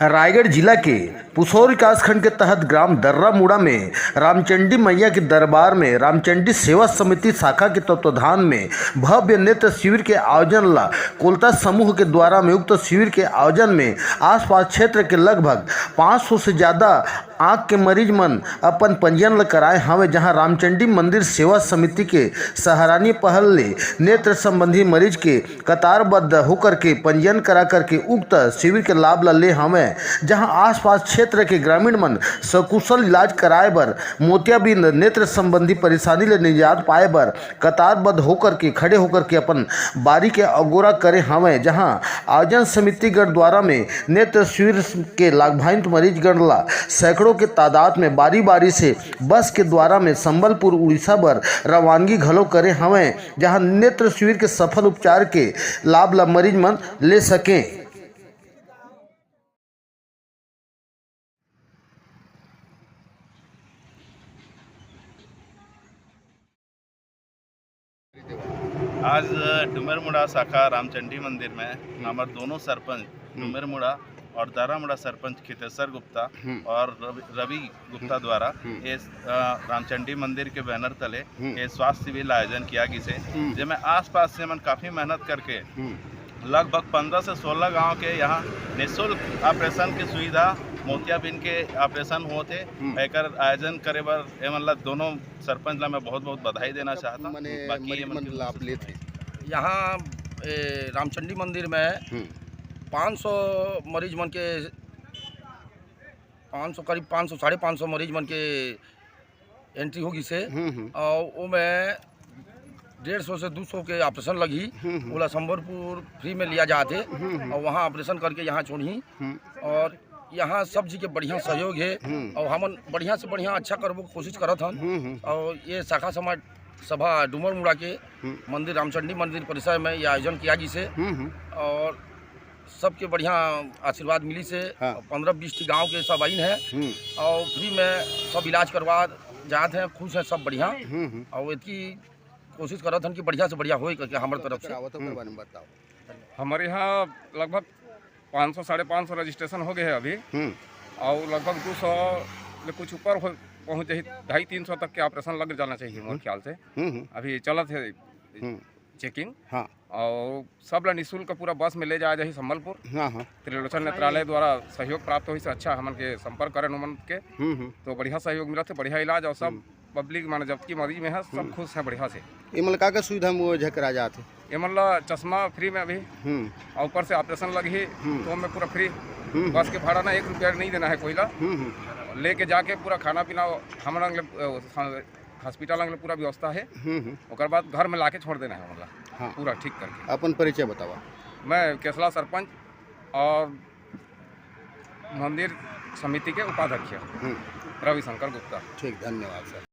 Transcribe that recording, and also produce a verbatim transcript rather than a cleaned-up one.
रायगढ़ जिला के पुसौर विकासखंड के तहत ग्राम दर्रा मुड़ा में रामचंडी मैया के दरबार में रामचंडी सेवा समिति शाखा के तत्वाधान में भव्य नेत्र शिविर के आयोजन ला कोलता समूह के द्वारा में उक्त शिविर के आयोजन में आसपास क्षेत्र के लगभग पाँच सौ से ज्यादा आँख के मरीज मन अपन पंजीयन ल कराए हावय, जहां रामचंडी मंदिर सेवा समिति के सराहनीय पहल ले नेत्र संबंधी मरीज के कतारबद्ध होकर के पंजीयन करा करके उक्त शिविर के लाभ ल ले हावय, जहां आसपास क्षेत्र के ग्रामीण मन सकुशल इलाज कराए बर मोतियाबिंद नेत्र संबंधी परेशानी ले निजात पाए बर कतारबद्ध होकर के, खड़े होकर के अपन बारी के अगोरा करे हावय, जहां आयोजन समितिगण द्वारा में नेत्र शिविर के लाभान्वित मरीजगण ला सैकड़ों के तादाद में बारी-बारी से बस के द्वारा में संबलपुर, उड़ीसा बर रवानगी घलो करे हावय, जहां नेत्र शिविर के सफल उपचार के लाभ ला मरीज मन ले सकें। आज डुमरमुड़ा शाखा रामचंडी मंदिर में हम्म। हमार दोनों सरपंच हम्म। डुमरमुड़ा और दर्रामुड़ा सरपंच खितेश्वर गुप्ता हम्म। और रवि, रवि गुप्ता हम्म। द्वारा हम्म। ये, अ, रामचंडी मंदिर के बैनर तले हम्म। ये स्वास्थ्य शिविर ला आयोजन किया गिस हे, हम्म। जेमे आसपास से मन काफी मेहनत करके हम्म। लगभग पंद्रह से सोलह गांव के यहाँ निःशुल्क ऑपरेशन के सुविधा, मोतियाबिंद के ऑपरेशन होत हे, हम्म। एकर आयोजन करे बर एमन ला दोनों सरपंच ला मैं बहुत-बहुत बधाई देना चाहता। माने बाकी मरीज एमन मन के लाभ लेत हे। यहाँ, ए, रामचंडी मंदिर में हम्म। पाँच सौ मरीज मन के, पाँच सौ, करीब पाँच सौ, साढ़े पाँच सौ मरीज मन के एंट्री हो गिस हे। हम्म, हम्म। और ओमे डेढ़ सौ से दो सौ के ऑपरेशन लगही, हम्म, हम्म। ओला संबलपुर फ्री में लिया जात हे हम्म, हम्म। और वहाँ ऑपरेशन करके यहाँ छोड़ही। हम्म। और यहाँ सब जी के बढ़िया सहयोग हे हम्म। और हमन बढ़िया से बढ़िया अच्छा करबो कोशिश करत हन। हम्म, हम्म। और ये शाखा समाज सभा डूमर मुड़ा के हम्म। मंदिर रामचंडी मंदिर परिसर में ये आयोजन किया गिस हे हम्म, हम्म। और सबके बढ़िया आशीर्वाद मिलिस हे। हाँ। पंद्रह बीस ठी गांव के सब आइन हे हम्म। और फ्री में सब इलाज करवा जात हे, खुश हे सब बढ़िया। हम्म, हम्म। और इतकी कोशिश करत हन कि बढ़िया से बढ़िया होए करके हमर तरफ से। करावत ओकर हम्म। बारे में बताओ। हमारे यहाँ लगभग पाँच सौ, साढ़े पाँच सौ रजिस्ट्रेशन हो गए हे अभी हम्म। और लगभग दो सौ ले कुछ ऊपर हो, पहुँच जाही, ढाई तीन सौ तक के ऑपरेशन लग जाना चाहिए मोर हम्म। ख्याल से। हम्म, हम्म। अभी चलत हे हम्म। चेकिंग। हाँ। और सब ला निःशुल्क पूरा बस में ले जाया जाही संबलपुर। हाँ, हाँ। त्रिलोचन नेत्रालय द्वारा सहयोग प्राप्त होइस हे, अच्छा हमन के संपर्क करन ओमन के। हम्म, हम्म। तो बढ़िया सहयोग मिलत हे, बढ़िया इलाज और सब हम्म। पब्लिक माने जबकि मरीज में हे, सब हम्म। खुश हे बढ़िया से। एमन ला का का सुविधा मुहैया कराए जात हे? एमन ला चश्मा फ्री में अभी हम्म। और ऊपर से ऑपरेशन लगही, हम्म। तो ओमे पूरा फ्री। हम्म। बस के भाड़ा ना एक रुपया नहीं देना हे कोई ला। हम्म, हम्म। लेके जाके पूरा खाना पीना हमन ले, अ, हॉस्पिटल अंग ले पूरा व्यवस्था हे। हम्म, हम्म। ओकर बाद घर में लाके छोड़ देना हे ओमन ला, हाँ। पूरा ठीक करके। अपन परिचय बतावा। मैं केसला सरपंच और मंदिर समिति के उपाध्यक्ष हम्म। रविशंकर गुप्ता। ठीक, धन्यवाद सर।